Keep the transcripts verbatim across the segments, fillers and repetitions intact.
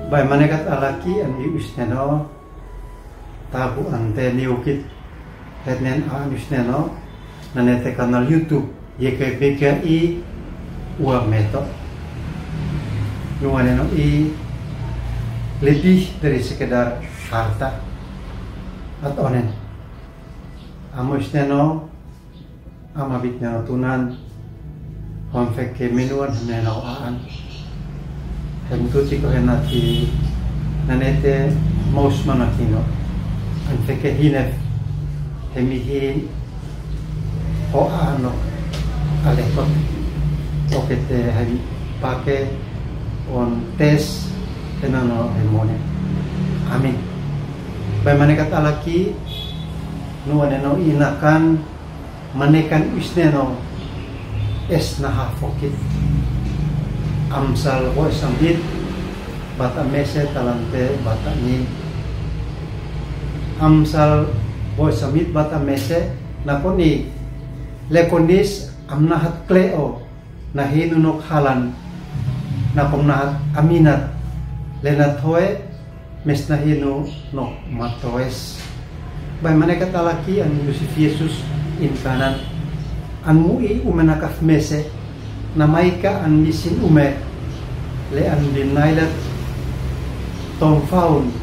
Bai manekat alaki an yu isneno, tabu ante niukit, hetnen an isneno, nanete kanal YouTube, Yekebeka i Uwa Meto. Nuwa neno i lebih dari sekedar harta. At onen. Amo isneno, ama bitneno tunan, hon feke menuan neno aan. Hem tuti ko henati nanete maus manakino. An feke hinef, hemi hin ho aan no alekot. Okete hem pake on tes henano hemone. Amin. Bai manekat alaki, nuwa neno inakan, manekan isneno, es na hafokit. Amsal bohe samit, bata mese talante bata ni. Amsal bohe samit bata mese, nakoni, lekonis am nahat kleo, na hinu nok halan, nakom nahat aminat, le natoe, mes na hinu nok matoes. Bai manekat alaki an Yusif Yesus inkanan. An mu'i ume nakaf mese, na maika an misin ume, le an bi nailat tomfaun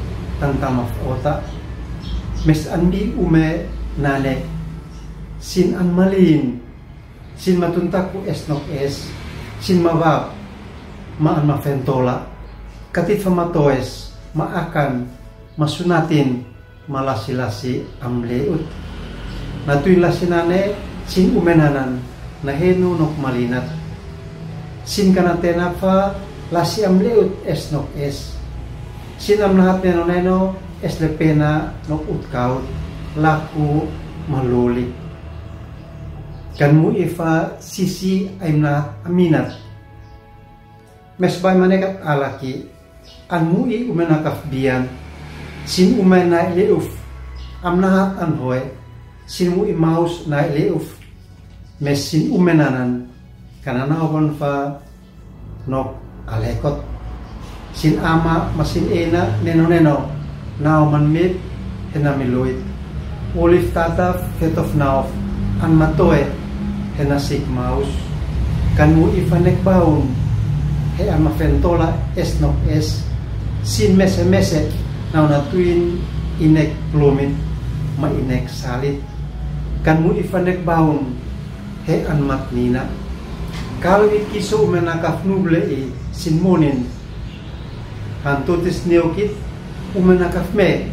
tantamaf ota. Mes an bi ume nane, sin an malin, sin matuntaku es nok es, sin mavap, ma an mafentola, katit famatoes, ma akan, ma sunatin, ma lasi-lasi am leut. Na tuin lasi nane, sin ume nanan, na henu nok malinat. Sin kanatena fa, lasi am leut es nok es. Sin am nahat neno-neno, es lepena nok utkaut, laku maluli. Kan mu'i fa sisi ai mnahat aminat. Mes bai manekat alaki, an mu'i ume nakaf bian, sin ume nai leuf, am nahat an hoe, sin mu'i maus nai leuf, mes sin ume nanan, kanana oban fa, nok alekot. Sin ama masin ena neno-neno, nao manmit, hena miluit. Ulif tata fetof naof, an matoe, hena sik maus. Kan mu'i fa nek baun, he an mafentola es nok es. Sin mese-mese, nao na tuin inek lumit, ma inek salit. Kan mu'i fa nek baun, he an mat nina. Kalu i kiso ume nakaf nuble i sin monin. Han tutis niukit ume nakaf me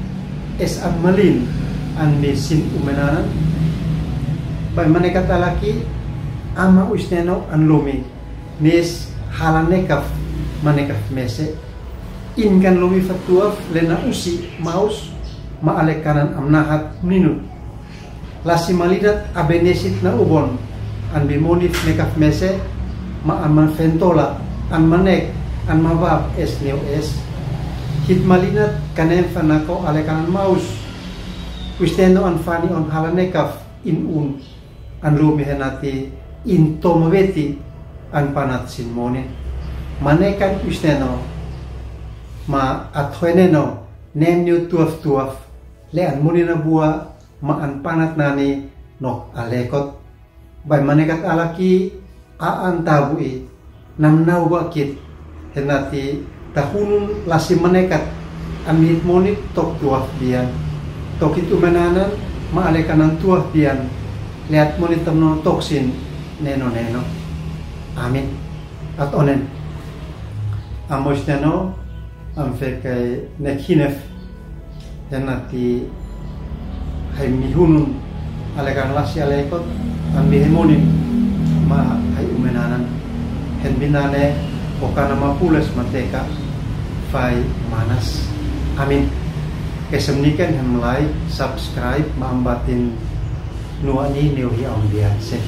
es an malin an mi sin ume nanan. Bai manekat alaki ama uisneno an lumi nis hala nekaf manekaf mese. Inkan lumi fa tuaf le na usi maus ma alekanan am nahat minut. Lasi malinat abe nesit na ubon, an bi monit nekaf mese, ma an manfentola, an manek, an mavap es neu es. Hit malinat kanen fa nako alekanan maus. Uisneno an fani on hala nekaf in un, an lumi henati in to maveti, an panat sin monin. Manekan uisneno, ma atoeneno, nen niu tuaf-tuaf, le an monin a bua, ma an panat nani nok alekot. Bai manekat alaki a an tabu i, nam nau bakit, henati tahunun lasi manekat, an hit monit tok tuaf bian. Tokit ume nanan, ma alekanan tuaf bian, le at monit tamnon toksin, neno-neno. Amin. At onen. Amo uisneno, am fekkai nek hinef, henati hai mihunun, alekan lasi alekot, an mihemonin, ma hai ume nanan. Hen binane, okana mapules mateka, fai manas. Amin. Kesem niken hem like, subscribe, ma ambatin nuwa ni neu hi ambianse.